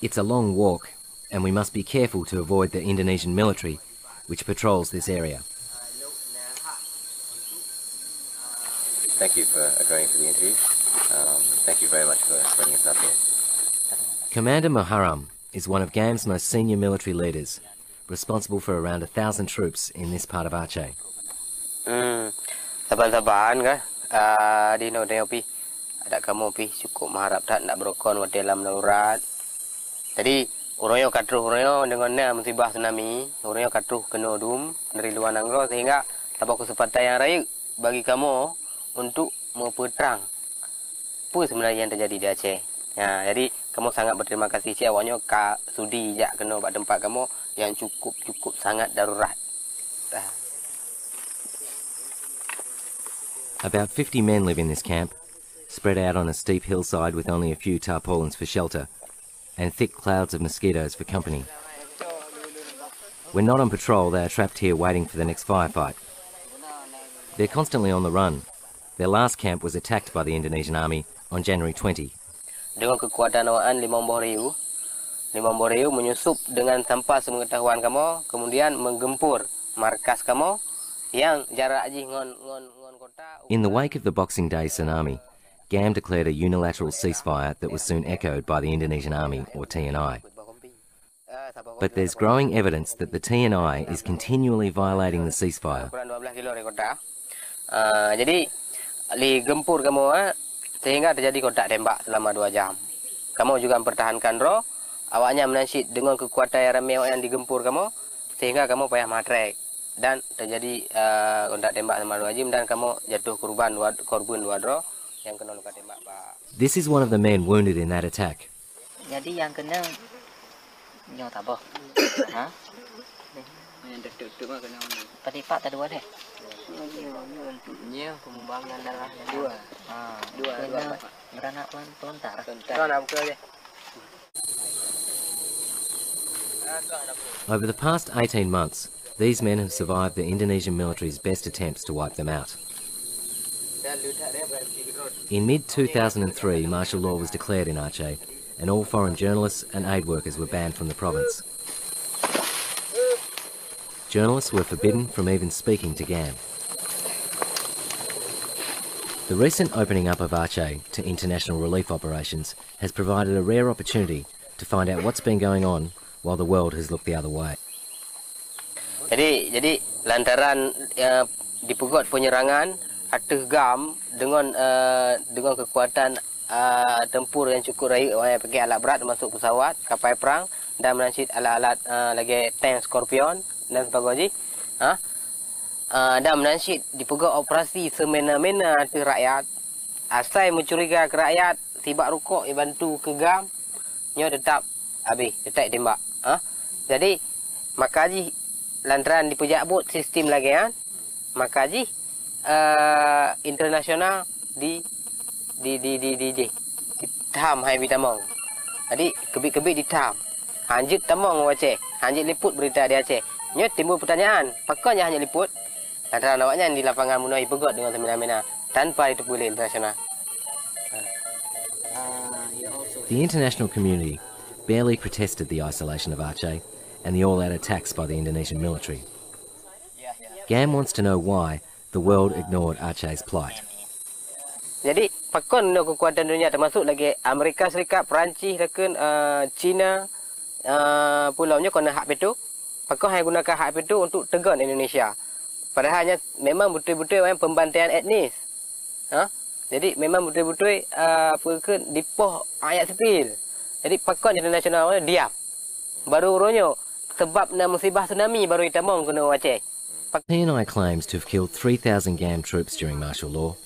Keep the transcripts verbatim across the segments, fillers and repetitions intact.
It's a long walk, and we must be careful to avoid the Indonesian military, which patrols this area. Thank you for agreeing to the interview. Um, thank you very much for bringing us up here. Commander Muharram is one of GAM's most senior military leaders, responsible for around a thousand troops in this part of Aceh. Hmm, saban-saban kan, ah, di nyoe pi, adak kamoe pi cukup meuharab that nak beurukon watée lam darurat. Jadi, uroe nyoe ka troh uroe nyoe deungon na musibah tsunami, uroe nyoe ka troh keunoe dum dari luwa nanggroe sehingga saboh keuseumpatan nyang rayeuk bagi kamoe untuk meupeutrang peue seubeunajih nyang teujadi di Aceh. Ha, jadi kamoe sangat berterima kasih cit awaknyoe ka sudi jak keunoe bak teumpat kamoe nyang cukup-cukup sangat darurat. About fifty men live in this camp, spread out on a steep hillside with only a few tarpaulins for shelter and thick clouds of mosquitoes for company. When not on patrol, they are trapped here waiting for the next firefight. They're constantly on the run. Their last camp was attacked by the Indonesian army on January twenty. Dengan kekuatan awaknyan limong boh riyu, limong boh riyu menyusup dengan tanpa sepengetahuan kamoe, kemudian menggempur markas kamoe yang jarak jih ngon ngon ngon kota. In the wake of the Boxing Day tsunami, GAM declared a unilateral ceasefire that was soon echoed by the Indonesian army, or T N I. But there's growing evidence that the T N I is continually violating the ceasefire. Kurang dua belas kilo dari kota. Uh, jadi, li gempur kamoe, eh, sehingga terjadi kontak tembak selama dua jam. Kamoe juga mempertahankan droe, awaknyan meunan cit dengan kekuatan yang ramai awaknyan digempur kamoe, sehingga kamoe payah matrek dan terjadi uh, kontak tembak selama dua jam dan kamoe jatuh korban dua, korban dua droe yang kena luka tembak. Pak. This is one of the men wounded in that attack. Jadi yang kena nyoe taboh. Ha? Yang tertutup mah kena mana? Tadi pak tadi dua deh. Nyoe pembangunan darah dua. Ha. Dua dua. Beranak pelontar. Pelontar. Kau nak buka deh. Over the past eighteen months, these men have survived the Indonesian military's best attempts to wipe them out. In mid two thousand three, martial law was declared in Aceh, and all foreign journalists and aid workers were banned from the province. Journalists were forbidden from even speaking to GAM. The recent opening up of Aceh to international relief operations has provided a rare opportunity to find out what's been going on while the world has looked the other way. Jadi jadi lantaran uh, dipeugét penyerangan ateueh GAM dengan uh, dengan kekuatan uh, tempur yang cukup rayeuk, awaknyan pakai alat berat termasuk pesawat, kapal perang dan meunan cit alat-alat uh, lagée tank Scorpion dan sebagainya. Ha? Uh, dan meunan cit dipeugét operasi semena-mena ateueh rakyat. Asai meucuriga keu rakyat, sibak rukok ibantu keu GAM, nyoe teutap habéh, teutap tembak. Ha? Jadi maka jih lantaran dipeujak buet sistem lagée nyan, maka jih uh, internasional di di di di di jih ditham hai bitamong. Jadi keubiet-keubiet ditham. Hanjeuet tamong u Aceh, hanjeuet liput berita di Aceh. Nyoe timbul pertanyaan, pakon nyang hanjeuet liput? Lantaran awaknyan di lapangan bunoe ipeugét dengan semena-mena tanpa diteupeu lé internasional. The international community barely protested the isolation of Aceh and the all-out attacks by the Indonesian military. GAM wants to know why the world ignored Aceh's plight. Jadi pakon nyoe kekuatan dunia termasuk lagi Amerika Serikat, Perancis, rakan uh, China, uh, pulau nyoe kena hak veto. Pakon hai gunakan hak veto untuk tegon Indonesia. Padahal nya memang betul-betul yang pembantaian etnis. Ha? Jadi memang betul-betul uh, apa ke dipoh ayat sipil. Jadi pakon internasional diam. Baru uroe nyoe sebab na musibah tsunami baru itamong kena Aceh. P N I claims to have killed three thousand GAM troops during martial law,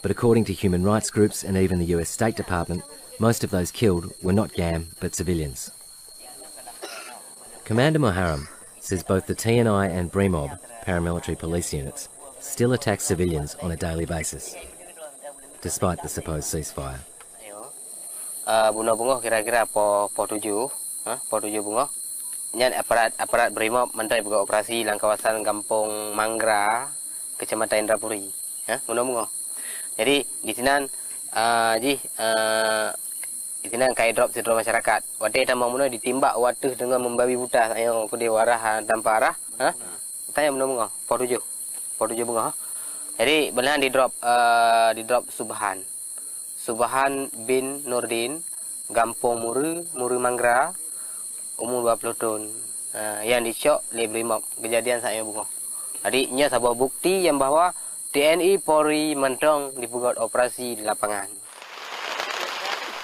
but according to human rights groups and even the U S State Department, most of those killed were not GAM but civilians. Commander Muharram says both the T N I and BRIMOB paramilitary police units still attack civilians on a daily basis, despite the supposed ceasefire. Uh, bunoe beungoh kira-kira poh poh tujuh, ha, poh tujuh beungoh. Nyan aparat aparat BRIMOB mantong ipeugah operasi lam kawasan Gampong Manggra, Kecamatan Indrapuri. Ha, bunoe beungoh. Jadi di sinan uh, jih uh, Sinan ka idrop sidroe masyarakat. Watèe tamong bunoe ditimbak u ateueh deungon membabi buta, tanyoe keudeh u arah tanpa arah. Ha? Tanyoe bunoe beungoh, poh tujoh. Poh tujoh beungoh. Jadi, beunahan didrop, eh, didrop Subhan. Subhan bin Nurdin, Gampông Mureu, Mureu Manggra, umu dua ploh thôn. Eh, nyang dicok lé Brimob. Keujadian saat nyoe beungoh. Jadi, nyoe saboh bukti nyang bahwa T N I Polri mantong dipeugöt operasi di lapangan.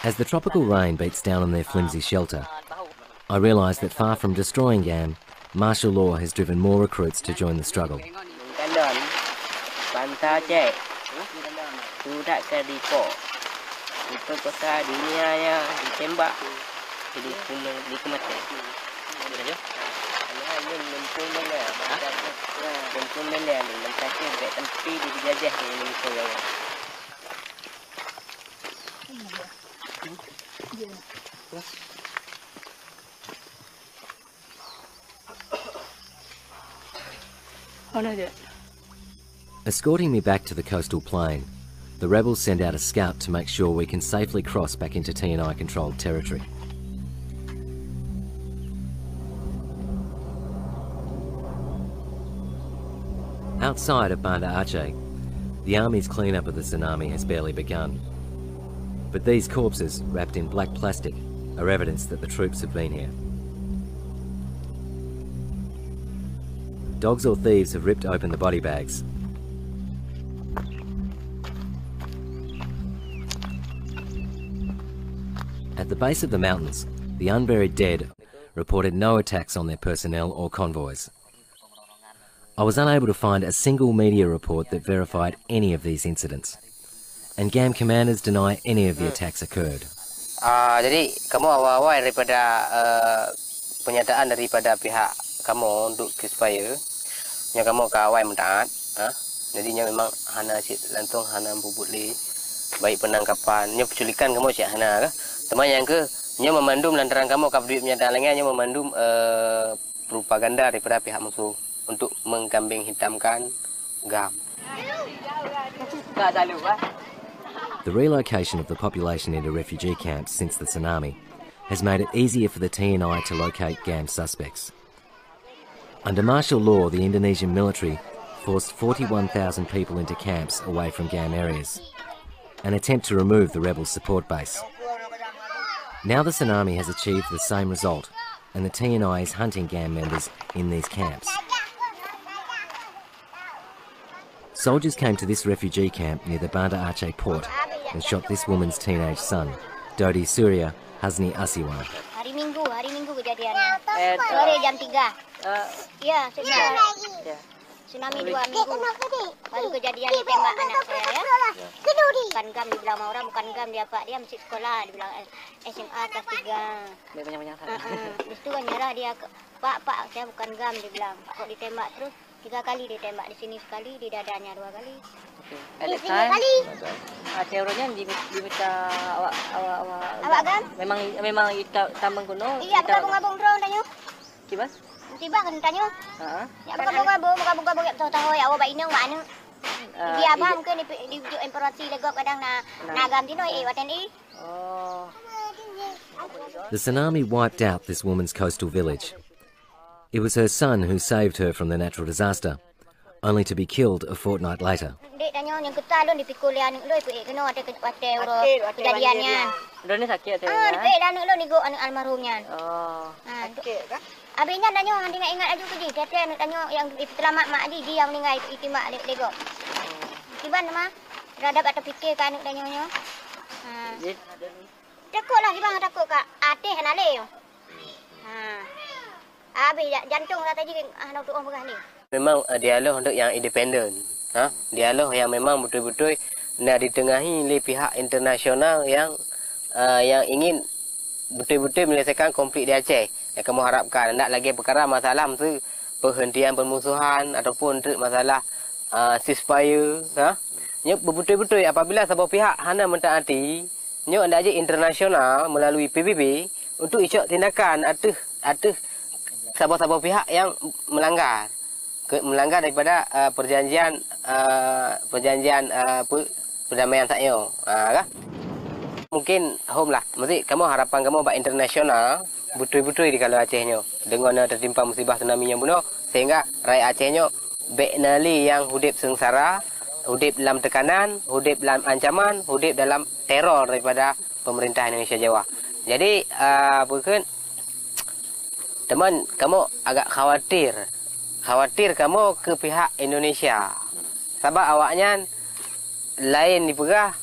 As the tropical rain beats down on their flimsy shelter, I realise that far from destroying GAM, martial law has driven more recruits to join the struggle. Kalon, bansa cek, tu tak ke dipo, diperkosa, dianiaya, ditembak, jadi dikemati. Leumpung bela, leumpung bela, leumpung bela, leumpung bela, tapi dijajah di Indonesia. Escorting me back to the coastal plain, the rebels send out a scout to make sure we can safely cross back into T N I controlled territory. Outside of Banda Aceh, the army's cleanup of the tsunami has barely begun. But these corpses, wrapped in black plastic, are evidence that the troops have been here. Dogs or thieves have ripped open the body bags. At the base of the mountains, the unburied dead reported no attacks on their personnel or convoys. I was unable to find a single media report that verified any of these incidents. And GAM commanders deny any of the attacks occurred. Ah, jadi, kamoe awai-awai daripada, eh, pernyataan daripada pihak kamoe untuk ceasefire, nyoe kamoe ka awai meudaat, ha. Jadi, nyoe memang hana cit langsung, hana bubuet lé, baik penangkapan, nyoe penculikan kamoe cit hana kah. Teuma nyang keuh, nyoe meumandum lantaran kamoe ka peudeuh pernyataan lagèe nyoe meumandum, eh, propaganda daripada pihak musuh untuk mengkambing hitamkan GAM. The relocation of the population into refugee camps since the tsunami has made it easier for the T N I to locate GAM suspects. Under martial law, the Indonesian military forced forty-one thousand people into camps away from GAM areas, an attempt to remove the rebel support base. Now the tsunami has achieved the same result, and the T N I is hunting GAM members in these camps. Soldiers came to this refugee camp near the Banda Aceh port and shot this woman's teenage son, Dodi Surya Hazni Asiwan. Hari Minggu, hari Minggu kejadiannya. Eh, sore jam tiga. Eh, ya, sekitar. Ya. Tsunami dua minggu. Baru kejadian ditembak anak saya, ya. Bukan GAM dibilang sama orang, bukan GAM dia, Pak. Dia masih sekolah, dibilang, eh, S M A kelas tiga. Dia banyak-banyak salah. Heeh. Habis tu kan nyerah dia ke, "Pak, Pak, saya bukan GAM," dibilang. Kok ditembak terus? Tiga kali ditembak, di sini sekali, di dadanya dua kali. Oke. Di sini sekali. Ah, terornya di, diminta awak, awak, awak, awak GAM? Memang, memang ita-, tameng kuno. Iya, ita-, bergabung-gabung terus, tanya. Kiban? Tiba kan tanya. Heeh. Ya, bergabung-gabung, bergabung-gabung, ya, tahu-tahu, ya, awak bak inong, bak aneuk. Ah, dia apa iya. Mungkin di, di, di informasi legok kadang na, nah. Na GAM tino, eh, watan i. Oh. The tsunami wiped out this woman's coastal village. It was her son who saved her from the natural disaster, only to be killed a fortnight later. Dek tanyoe nyang keuta lôn dipikul lé aneuk lôn, ipeuék keunoe watèe ke-, watèe uroe kejadian nyan. Lôn ni sakét watèe nyan? Ah, dipeuék lé aneuk lôn, igoe aneuk almarhum nyan. Oh. Ah, sakét kah? Abis nyan tanyoe hana ingat-ingat laju keu jih, watèe aneuk tanyoe nyang ipeuseulamat mak jih, jih nyang meuninggai, itimbak lé, lé gob. Oh. Kiban teuma, rada bak teupike keu aneuk tanyoe nyoe. Ha. Jih. Takot lah, kiban takot ka até hana lé. Ha. Abis ja-, jantong rata jih hana tuoh peugah lé. Memang, eh, dialog untuk yang independen. Ha? Dialog yang memang betul-betul na ditengahi lé pihak internasional yang, eh, yang ingin betul-betul menyelesaikan konflik di Aceh. Yang kamoe harapkan, ndak lagèe peukara masalah meusu penghentian permusuhan ataupun untuk masalah, eh, ceasefire, ha? Nyoe beutôi-beutôi apabila saboh pihak hana mentaati, nyoe hendakjih internasional melalui P B B untuk icok tindakan ateueh, ateueh saboh-saboh pihak yang melanggar, ke, melanggar daripada, eh, perjanjian, eh, perjanjian, eh, pe-, perdamaian saat nyoe. Ha, kah? Mungkin hom lah. Mesti kamoe harapan kamoe bak internasional beutôi-beutôi di kala Aceh nyoe. Deungon na teutimpa musibah tsunami nyang bunoe, sehingga rakyat Aceh nyoe bék na lé nyang udeb seungsara, udeb lam teukanan, udeb lam ancaman, udeb dalam teror daripada pemerintah Indonesia Jawa. Jadi, ah, bukon teman kamoe agak khawatir. Khawatir kamoe ke pihak Indonesia. Sabab awaknyan laén dipeugah,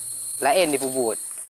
laén dipeubuet.